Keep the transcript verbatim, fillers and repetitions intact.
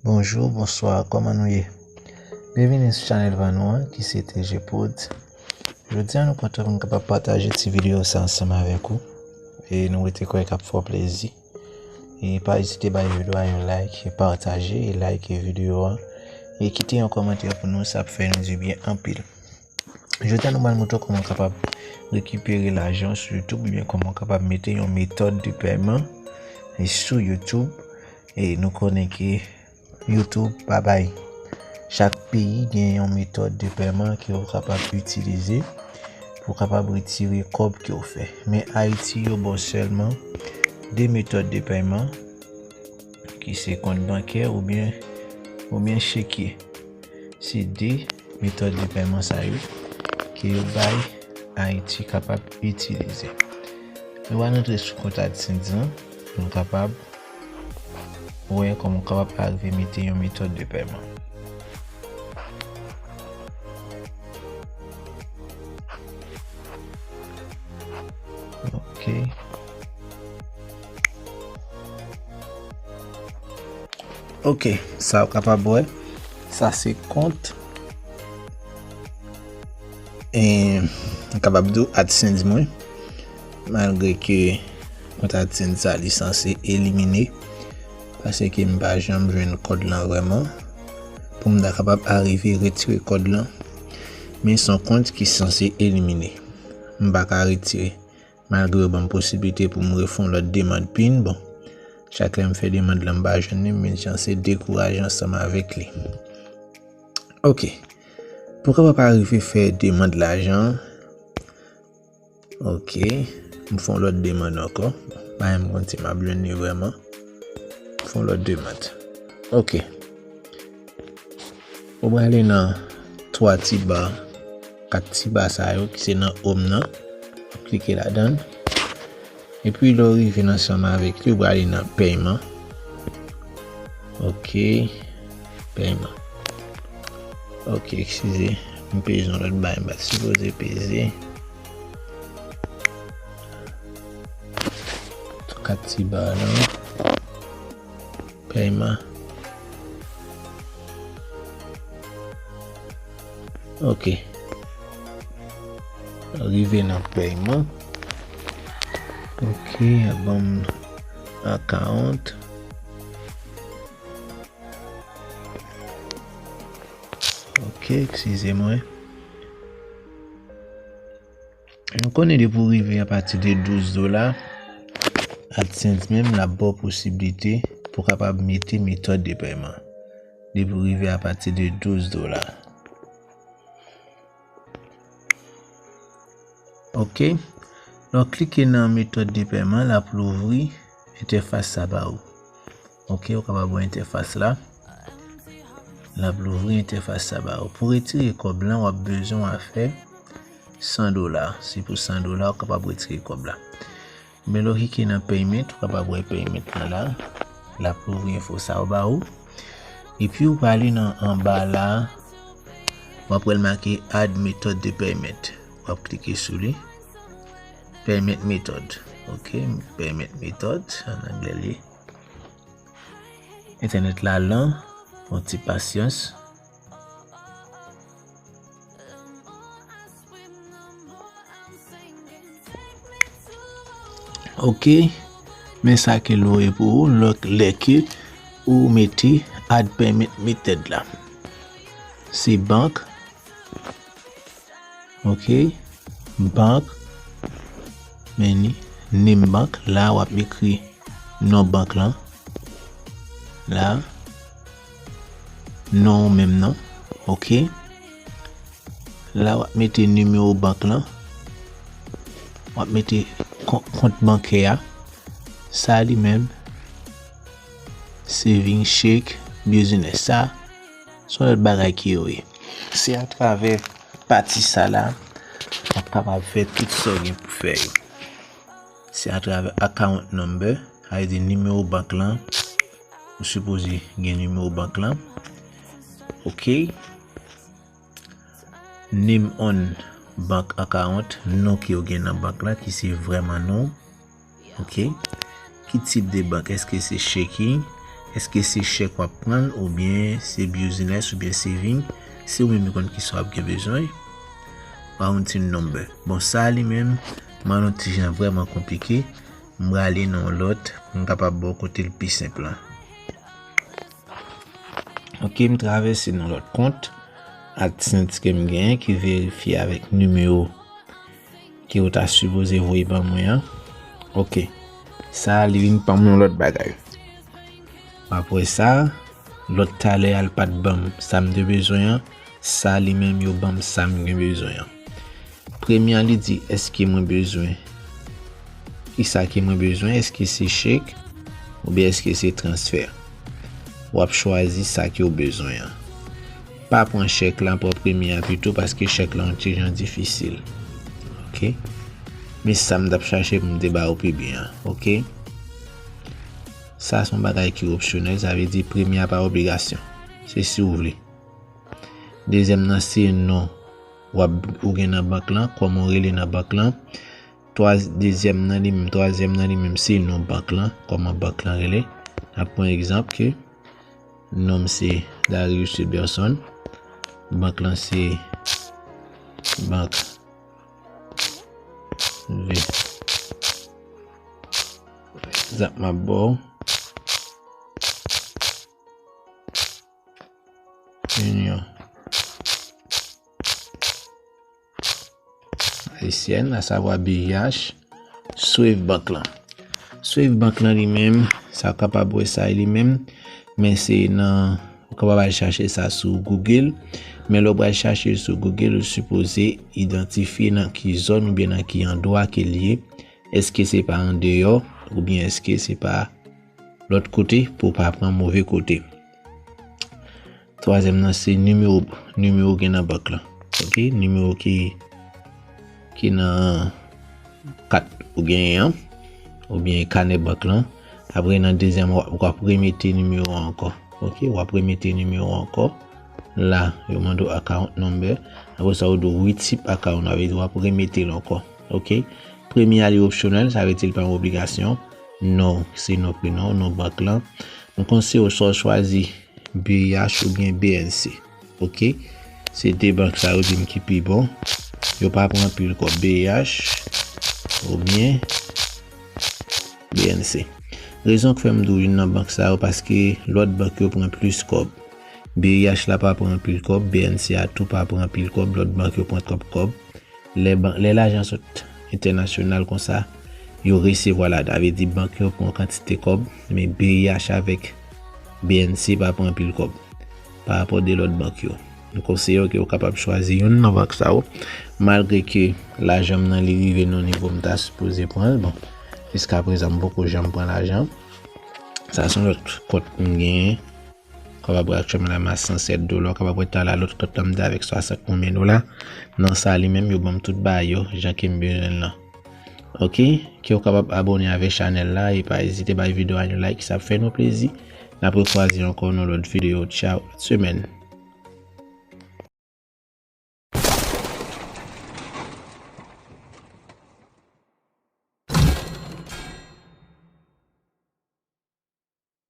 Bonjou, bonswa, kòman nou ye? Byenvini sou chanèl pa nou an, ki se T G Prod. Jodi a, nou kontan pou n kapab pataje ti videyo sa ansanm avèk ou. E nou rete kwè k ap fè w plezi. E pa ezite bay videyo a yon like, e pataje, e like videyo a. E kite yon kòmantè pou nou, sa ap fè nou dibyen anpil. Jodi a, nou pral montre w kòman w kapab rekipere lajan sou YouTube, oubyen kòman w kapab mete yon metòd de pèman, e, sou YouTube. E nou konnen ke YouTube pa bay. Chak peyi gen yon metòd de pèman ke w kapab itilize pou w kapab retire kòb ke w fè. Men Ayiti, yo ba w sèlman de metòd de pèman, ki se kont bankè oubyen, oubyen chekye. Se de metòd de pèman sa yo ke yo bay Ayiti kapab itilize. Nou va antre sou kont AdSense lan, pou nou kapab wè kòman w kapab arive mete yon metòd de pèman. Ok. Ok, sa w kapab wè, sa se kont, e, m kapab di w AdSense mwen, malgre ke kont AdSense sa li sanse elimine, paske m pa janm jwenn kòd lan vrèman, pou m ta kapab arive retire kòd lan. Men se yon kont ki sanse elimine. M pa ka retire. Malgre yo ban m posiblite pou m refè yon lòt demann pin, bon, chak lè m fè demann lan, m pa jwenn li, m vin sanse dekouraje ansanm avèk li. Ok. Pou kapab arive fè demann lajan, ok, m fè yon lòt demann ankò. Bon, pa menm konn si m ap jwenn li vrèman. M fè yon lòt demann. Ok. Ou prale nan twa ti ba, kat ti ba sa yo ki se nan home nan. W ap klike ladan l. Epi lè w rive nan ansanm avèk li, ou prale nan pèyman. Ok. Pèyman. Ok, eskize. M peze yon lòt bagay m pa t sipoze peze. Kat ti ba lan. Pèyman. Ok. Rive nan pèyman. Ok, ap ban m account. Ok, eskize mwen. Nou konnen depi w rive apati de douz dola, AdSense menm l ap ba w posiblite pou w kapab mete metòd de pèman. Depi w rive apati de douz dola. Ok. Lè w klike nan metòd de pèman, l ap louvri entèfas sa ba ou. Ok, ou kapab wè entèfas la. L ap louvri entèfas sa ba ou. Pou retire kòb lan, w ap bezwen fè san dola. Se pou san dola, ou kapab retire kòb la. Men lè w klike nan payment, ou kapab wè payment lan la. L ap louvri enfo sa yo ba ou. Epi ou prale nan anba la, w ap wè l make add method de payment. W ap klike sou li. Payment method. Ok, payment method, an anglè li. Entènèt la lan, yon ti pasyans. Ok, men sa ke l voye pou ou, lè, lè ke ou mete add payment method la. Se bank, ok, bank, men ni, name bank, la w ap ekri non bank lan. La, non ou menm nan, ok. La, w ap mete nimewo bank lan. W ap mete kon-, kont bankè a. Sa li menm, saving, check, business. Sa, se yon lòt bagay ki yo ye. Se atravè pati sa la, w ap kapab fè tout sa w gen pou fè yo. Se atravè account number, sa vle di nimewo bank lan. Ou sipoze gen nimewo bank lan. Ok. Name on bank account, non ke w gen nan bank la, ki se vrèman non w. Ok. Ki tip de bank? Èske se checking? Èske se chèk w ap pran l, oubyen se business, oubyen saving? Se ou menm ki konn kisa w ap gen bezwen. Bounty number. Bon, sa li menm, m an yon ti jan vrèman konplike. M prale nan yon lòt, m kapab ba w kote l pi senp lan. Ok, m travèse nan lòt kont AdSense ke m genyen ki verifye avèk nimewo ke w ta sipoze voye ban mwen an. Ok. Sa a, li vin ban m yon lòt bagay. Apre sa, lòt talè a, l pa t ban m sa m te bezwen an. Sa li menm, yo ban m sa m gen bezwen an. Premye a, li di, èske mwen bezwen? Kisa ke mwen bezwen? Èske se chèk? Oubyen èske se transfè? W ap chwazi sa ke w bezwen an. Pa pran chèk la, pran premye a pito, paske chèk la yon ti jan difisil. Ok? Men sa m t ap chache pou m te ba ou pi byen an. Ok? Sa se yon bagay ki opsyonèl, sa vle di premye a pa obligasyon. Se si w vle. Dezyèm nan se non w ap, ou gen nan bank lan, kòman w rele nan bank lan. Twa, dezyèm nan li menm, twazyèm nan li menm se non bank lan, kòman bank lan rele. N ap pran egzanp ke non m se Darius Berson, bank lan se bank V. Egzanp m ap ba w. Union Haïtienne, asavwa B I H, Swift Bank lan. Swift Bank lan li menm, sa w kapab wè sa li menm, men se nan, ou kapab al chache sa sou Google, men lè w pral chache l sou Google, ou sipoze idantifye nan ki zòn oubyen nan ki andwa ke l ye. Èske se pa andeyò, oubyen èske se pa lòt kote pou w pa pran move kote? Twazyèm nan se nimewo, nimewo gen nan bank lan. Ok, nimewo ki, ki nan kat ou genyen an, oubyen kanè bank lan. Apre nan dezyèm, w ap, w ap remete nimewo an ankò. Ok, w ap remete nimewo an ankò. La, yo mande w account number. Apre sa, yo di w retype account, sa vle di w ap remete l ankò. Ok, premye a li opsyonèl, sa vle di l pa yon obligasyon. Non, se non prenon, non bank lan. M konseye w swa w chwazi B I H oubyen B N C. Ok? Se de bank sa yo di m ki pi bon. Yo pa pran anpil kòb, B I H oubyen B N C. Rezon k fè m di w youn nan bank sa yo, paske lòt bank yo pran plis kòb. B I H la pa pran anpil kòb, B N C a tou pa pran anpil kòb, lòt bank yo pran twòp kòb. Lè ban-, lè lajan sot entènasyonal konsa, yo resevwa ladan. Sa vle di bank yo pran kantite kòb, men B I H avèk B N C pa pran anpil kòb pa rapò de lòt bank yo. M konseye w ke w kapab chwazi youn nan bank sa yo, malgre ke lajan m nan li rive nan nivo m ta sipoze pran l. Bon, jiskaprezan m poko janm pran lajan. Sa se yon lòt kont m genyen. Kapab wè aktyèlman la m a san sèt dola, w kapab wè talè a lòt kont lan m te avèk swasant konbyen dola. Nan sa li menm, yo ban m tout bagay yo, jan ke m bezwen l lan. Ok, ke w kapab abòne avèk chanèl la, e pa ezite bay videyo a yon like, sa ap fè nou plezi. N ap rekwaze ankò nan lòt videyo. Tchaw, semèn.